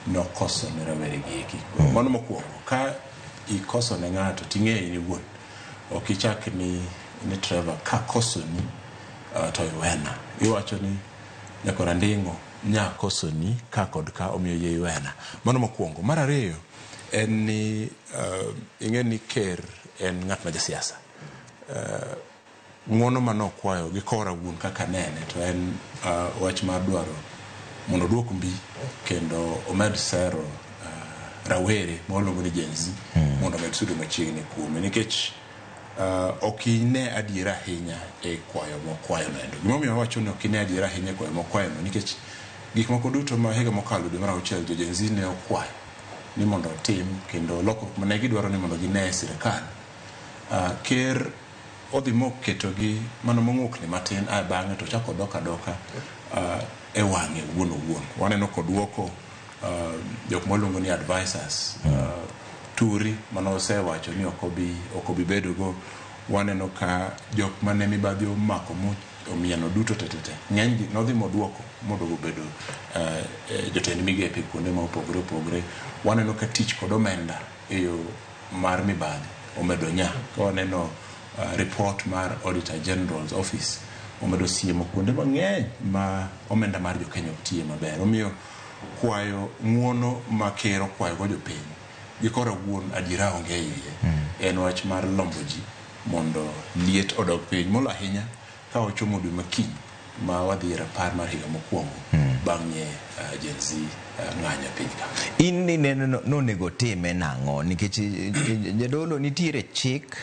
Nokoso ne rawere gi eki. Mano mokwongo, ka ikoso ne ng'ato ting'eyo in iwuon, ok ichak ni Trevor kakosoni to iwena. Iwacho ni nyakora Nding'o nyakosoni ka kod ka, omiyo yie iwena. Mano mokwongo. Mar ariyo en ni ing'e ni ker en ng'at ma jasiasa. Ng'uono manokwayo gi kora wuon kaka nene to en wach mar dwaro mondo oduok mbi kendo omed sero rawere ma waluongo ni Gen Z mondo omed sudo machiegni kuome, nikech ok ine adiera ahinya e kwayo mokwayo no endo. Gimomiyo awacho ni ok ine adiera ahinya e kwayo mokwayo no, nikech gik moko duto ma higa mokalo dwe mar auchiel jo Gen Z ne okwayo ni mondo otim kendo lokruok mane gidwaro ni mondo gine e sirikal, ker odhi moketogi mana mong'ukni matin, ae bang'e to ochako odok adoka e wang'e owuon owuon. Waneno koduoko jok mwaluongo ni advisors, Turi manosewacho ni ok obi bedo go. Waneno ka jok mane mibadhi omako omieno duto tetete, ng'eny gi nodhi moduoko moduogo bedo jotend migepe kuonde ma opogore opogore. Waneno ka tich kod omenda e yo mar mibadhi omedo nya. Ka waneno report mar Auditor General's Office, omedo siemo kuonde mang'eny ma omenda mar jokenya ok tiye maber. Omiyo kwayo ng'uono ma ker okwayo go jopiny gi kora wuon, adiera onge e iye. En wach mar lombo ji mondo liet odog piny molo ahinya ka ochomo dwe makiny ma wadhi e rapar mar higa mokwongo bang'e Gen Z ng'anyo e piny ka. In ni neno nonego time nang'o? Nikech jadolo, nitiere chik.